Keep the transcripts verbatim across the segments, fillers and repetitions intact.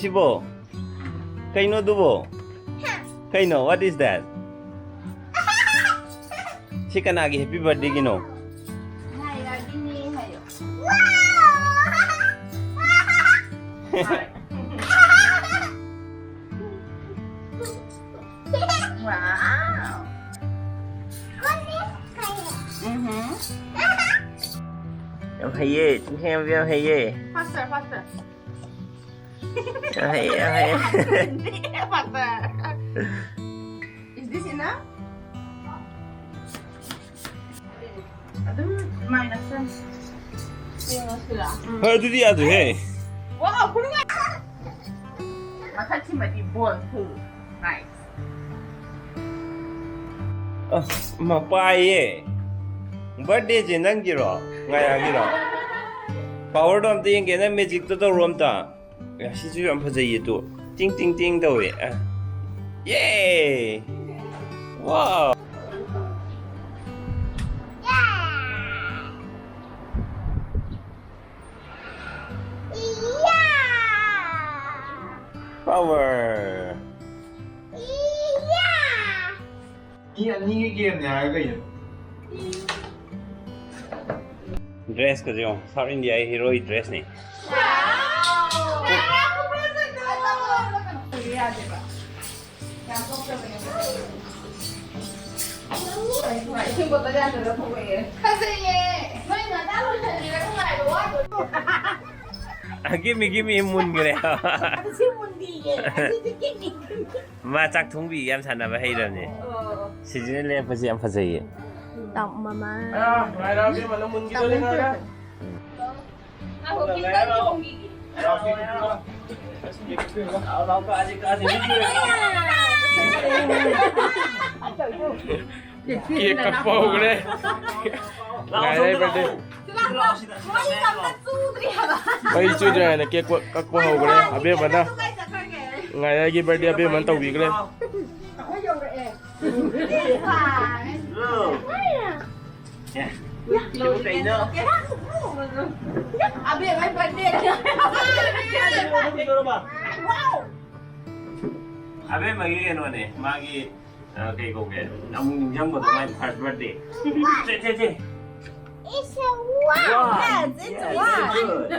ꯁꯤꯕꯣ? ꯀꯩꯅꯣ ꯑꯗꯨꯕꯣ? ꯀꯩꯅꯣ? What is that? ꯁꯤ ꯀꯅꯥꯒꯤ happy birthday ꯒꯤꯅꯣ? Wow. Mm-hmm. ꯌꯥꯝ ꯍꯩꯌꯦ, ꯆꯤꯡꯈꯩꯉꯥꯟꯕꯤ ꯌꯥꯝ ꯍꯩꯌꯦ꯫ Faster, faster. ꯌꯥꯝ ꯍꯩꯌꯦ, ꯌꯥꯝ ꯍꯩꯌꯦ꯫ Faster. Is this enough? ꯑꯗꯨꯝ ꯃꯥꯏꯅ ꯁꯦꯝ-, ꯁꯦꯝꯃꯁꯤꯔꯥ? ꯎꯝ꯫ ꯍꯣꯏ, ꯑꯗꯨꯗꯤ ꯌꯥꯗ꯭ꯔꯦꯍꯦ꯫ Wow, ꯈꯨꯅꯨꯡꯉꯥꯏ! ꯃꯊꯛꯁꯤꯃꯗꯤ ꯕꯣꯜ ꯐꯨꯜ꯫ Nice. ꯑꯁ, ꯃꯄꯥꯏꯌꯦ꯫ Birthday ꯁꯦ ꯅꯪꯒꯤꯔꯣ? ꯉꯥꯌꯥꯒꯤꯔꯣ? Power ꯗꯣ ꯑꯝꯇ ꯌꯦꯡꯒꯦ, ꯅꯪ magic ꯇꯣ ꯇꯧꯔꯣ ꯑꯝꯇ꯫ ꯑꯦ, ꯁꯤꯁꯨ ꯌꯥꯝ ꯐꯖꯩꯌꯦ ꯇꯨ꯫ ꯇꯤꯡ ꯇꯤꯡ ꯇꯤꯡ ꯇꯧꯋꯦ꯫ ꯑ꯫ ꯌꯦ! ꯋꯥꯎ! Power! ꯃꯤ ꯑꯅꯤꯒꯤ game ꯅꯦ ꯍꯥꯏꯔꯒ ꯀꯩꯅꯣ? Dress ꯀꯁꯦ ꯌꯦꯡꯉꯣ, South India ꯒꯤ hero ꯒꯤ dress ꯅꯦ꯫ ꯐꯖꯩꯌꯦ꯫ ꯅꯣꯏ ꯉꯟꯇꯥ ꯂꯣꯏꯁꯤꯟꯕꯤꯔꯒ ꯉꯥꯏꯕ ꯋꯥꯗ꯭ꯔꯣ? ꯑ, give me, give me ꯃꯨꯟꯈ꯭ꯔꯦ꯫ ꯑꯗꯨ ꯁꯤ ꯃꯨꯟꯗꯤꯌꯦ꯫ ꯑꯁꯤꯗꯤ give me, give me꯫ ꯃꯥ ꯆꯥꯛ ꯊꯣꯡꯕꯤ ꯌꯥꯝ ꯁꯥꯟꯅꯕ ꯍꯩꯔꯕꯅꯦ꯫ ꯑꯣ꯫ ꯁꯤꯁꯤꯅ ꯂꯩꯔꯛꯄꯁꯦ ꯌꯥꯝ ꯐꯖꯩꯌꯦ꯫ ꯇꯥꯃꯣ ꯃꯃꯥ꯫ ꯑꯥ, ꯉꯥꯏꯔꯛꯑꯒꯦ, ꯃꯅꯝ ꯃꯨꯟꯈꯤꯗꯣꯔꯦ, ꯉꯥꯏꯔꯦ꯫ ꯉꯥꯏꯈꯣ, ꯈꯤꯇꯪ ꯊꯣꯡꯈꯤꯒꯦ꯫ ꯂꯥꯛꯑꯣ, ꯂꯥꯛꯑꯣ, ꯀꯛꯑꯁꯤ, ꯀꯛꯑꯁꯤ, ꯃꯤ ꯁꯨꯔꯦ꯫ Cake ꯀꯛꯄ ꯍꯧꯈ꯭ꯔꯦ꯫ ꯂꯥꯛꯑꯣ, ꯉꯥꯏꯔꯦ ꯁꯣꯝꯗ birthday꯫ ꯂꯥꯛꯑꯣ꯫ ꯃꯩ ꯆꯨꯗ꯭ꯔꯤ ꯍꯥꯏꯕ꯫ ꯃꯩ ꯆꯨꯗ꯭ꯔꯤ ꯍꯥꯏꯅ cake ꯀꯛꯄ ꯍꯧꯈ꯭ꯔꯦ꯫ ꯑꯕꯦꯝꯃꯅ ꯉꯥꯏꯔꯒꯤ birthday ꯑꯕꯦꯝꯃꯅ ꯇꯧꯕꯤꯈ꯭ꯔꯦ꯫ ꯑꯩꯈꯣꯏ ꯌꯧꯔꯛꯑꯦ꯫ ꯁꯤꯕꯨ ꯀꯩꯅꯣ? ꯑꯕꯦꯝꯃ birthday꯫ ꯑꯕꯦꯝꯃꯒꯤ ꯀꯩꯅꯣꯅꯦ, ꯃꯥꯒꯤ, ꯑ, ꯀꯩ ꯀꯧꯒꯦ? ꯑꯃꯨꯛ ꯅꯤꯡꯁꯤꯡꯕꯗꯣ, ꯃꯥꯏ first birthday. ꯆꯦ, ꯆꯦ, ꯆꯦ. It's a one. One. Yes, it's yes, one. Good.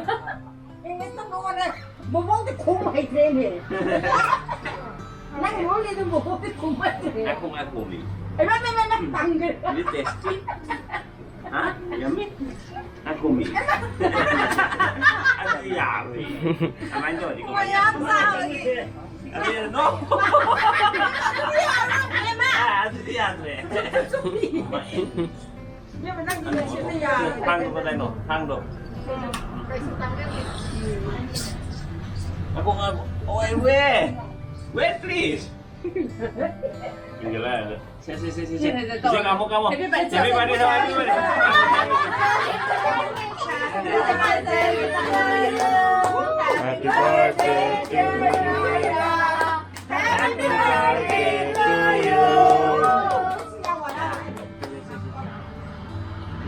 English ꯇ ꯅꯉꯣꯟꯗ ꯕꯣꯕꯣꯛꯇꯤ ꯈꯨꯝ ꯍꯩꯇ꯭ꯔꯦꯅꯦ꯫ ꯅꯪ ꯂꯣꯜꯂꯤꯗꯨ ꯕꯣꯕꯣꯛꯇꯤ ꯈꯨꯝ ꯍꯩꯇ꯭ꯔꯦ꯫ ꯉꯥꯏꯈꯣ, ꯉꯥꯏꯈꯣ, ꯃꯤ꯫ ꯍꯩꯃꯥ, ꯍꯩꯃꯥ, ꯍꯩꯃꯥ, ꯇꯪꯈ꯭ꯔꯦ꯫ Is it tasty? ꯍꯥ? Yummy? ꯉꯥꯏꯈꯣ, ꯃꯤ꯫ ꯑꯗꯨꯗꯤ ꯌꯥꯔꯣꯏ꯫ ꯀꯃꯥꯏꯅ ꯇꯧꯔꯗꯤ ꯀꯃꯥꯏꯅ ꯌꯥꯝ ꯆꯥꯎꯔꯦ꯫ ꯑꯗꯨꯗꯤ no꯫ ꯑꯗꯨꯗꯤ ꯌꯥꯔꯣꯏ, ꯏꯕꯦꯝꯃ꯫ ꯑꯥ, ꯑꯗꯨꯗꯤ ꯌꯥꯗ꯭ꯔꯦ꯫ ꯏꯕꯦꯝꯃ, ꯅꯪꯗꯤ ꯅꯨꯡꯁꯤꯠꯅ ꯌꯥꯔꯣꯏ꯫ ꯊꯥꯡꯗꯣ ꯀꯗꯥꯏꯅꯣ? ꯊꯥꯡꯗꯣ꯫ ꯎꯝ, ꯀꯩꯁꯨ ꯇꯥꯡꯒꯟꯗꯦ꯫ ꯉꯥꯏꯈꯣ, ꯉꯥꯏꯈꯣ꯫ Oh, wait, wait. Wait, please. ꯏꯪꯒꯂꯥ ꯍꯥꯏꯗꯣ꯫ ꯁꯦ, ꯁꯦ, ꯁꯦ, ꯁꯦ, ꯁꯦ꯫ ꯁꯦ, ꯁꯦ, ꯁꯦ, ꯇꯧꯔꯣ꯫ ꯏꯆꯦ ꯉꯥꯃꯨ, ꯉꯥꯃꯨ꯫ Happy birthday. Happy birthday, happy birthday. Happy birthday to you. Happy birthday to you.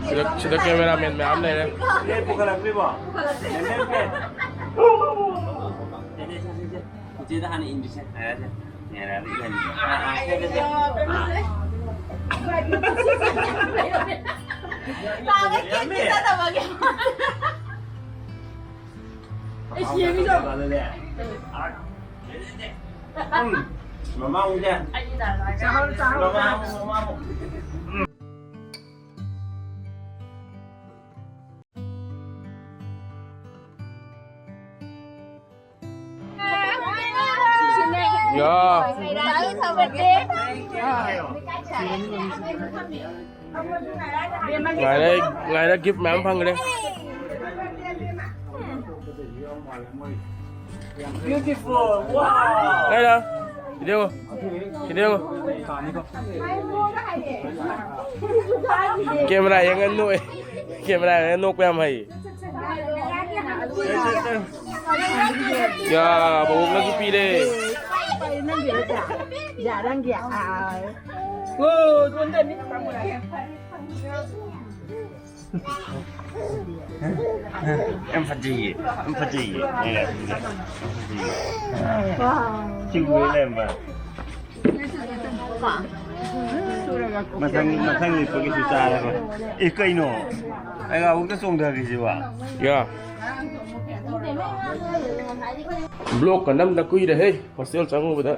ꯁꯤꯗ, ꯁꯤꯗ cameraman ꯃꯌꯥꯝ ꯂꯩꯔꯦ꯫ ꯄ꯭ꯂꯦꯠ ꯄꯨꯈꯠꯂꯛꯇ꯭ꯔꯤꯕꯣ? ꯄꯨꯈꯠꯂꯛꯇ꯭ꯔꯤ꯫ ꯃꯦꯝ, ꯃꯦꯝ, ꯄ꯭ꯂꯦꯠ꯫ ꯁꯦ, ꯁꯦ, ꯁꯦ, ꯁꯦ, ꯁꯦ꯫ ꯏꯆꯦꯗ ꯍꯥꯟꯅ ꯏꯟꯕꯤꯁꯦ꯫ ꯌꯥꯔꯦ, ꯌꯥꯔꯦ꯫ ꯌꯥꯔꯦ, ꯌꯥꯔꯦ꯫ ꯑꯥ, ꯑꯥ, ꯁꯦ, ꯁꯦ, ꯁꯦ꯫ ꯇꯥꯗ ꯀꯦꯛ ꯄꯤꯖꯗꯕꯒꯤ꯫ ꯑꯩ ꯁꯤ ꯌꯦꯡꯉꯤꯗꯣ꯫ ꯎꯝ, ꯃꯃꯥ ꯎꯗꯦ꯫ ꯆꯥꯍꯧ, ꯆꯥꯍꯧ, ꯃꯃꯥ, ꯆꯥꯍꯧ꯫ ꯃꯃꯥ꯫ ꯌꯥ꯫ ꯉꯥꯏꯔꯦ, ꯉꯥꯏꯔꯦ, gift ꯃꯌꯥꯝ ꯐꯪꯈ꯭ꯔꯦ꯫ Beautiful. Wow. ꯉꯥꯏꯔꯦ꯫ ꯁꯤꯗ ꯌꯦꯡꯉꯣ꯫ ꯁꯤꯗ ꯌꯦꯡꯉꯣ꯫ Camera ꯌꯦꯡꯉ ꯅꯣꯛꯑꯦ꯫ Camera ꯌꯦꯡꯉ ꯅꯣꯛꯄ ꯌꯥꯝ ꯍꯩ꯫ ꯌꯥ, ꯕꯕꯣꯛꯅꯁꯨ ꯄꯤꯔꯦ꯫ ꯌꯥꯝ ꯐꯖꯩꯌꯦ, ꯌꯥꯝ ꯐꯖꯩꯌꯦ꯫ ꯌꯥꯝ ꯐꯖꯩꯌꯦ꯫ ꯁꯤ ꯎꯔ ꯂꯩꯔꯝꯕ꯫ ꯃꯊꯪ, ꯃꯊꯪ ꯂꯤꯠꯄꯒꯤꯁꯨ ꯆꯥꯔꯕ? ꯑꯦ, ꯀꯩꯅꯣ? ꯑꯩꯒ ꯑꯃꯨꯛꯇ ꯆꯣꯡꯊꯈꯤꯁꯤꯕ? ꯌꯥ꯫ ꯕ꯭ꯂꯣꯛꯀ ꯅꯝꯗ ꯀꯨꯏꯔꯦꯍꯦ, ꯍꯣꯁꯇꯦꯜ ꯆꯪꯉꯨꯕꯗ꯫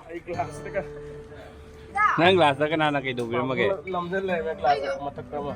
ꯑꯩ ꯒ꯭ꯂꯥꯁꯇꯒ ꯅꯪ ꯒ꯭ꯂꯥꯁꯇ ꯀꯅꯥꯅ ꯀꯩꯗꯧꯕꯤꯔꯝꯃꯒꯦ? ꯅꯝꯖꯜ ꯂꯩꯔꯝꯃꯦ ꯒ꯭ꯂꯥꯁ ꯃꯊꯛꯇ ꯑꯃ꯫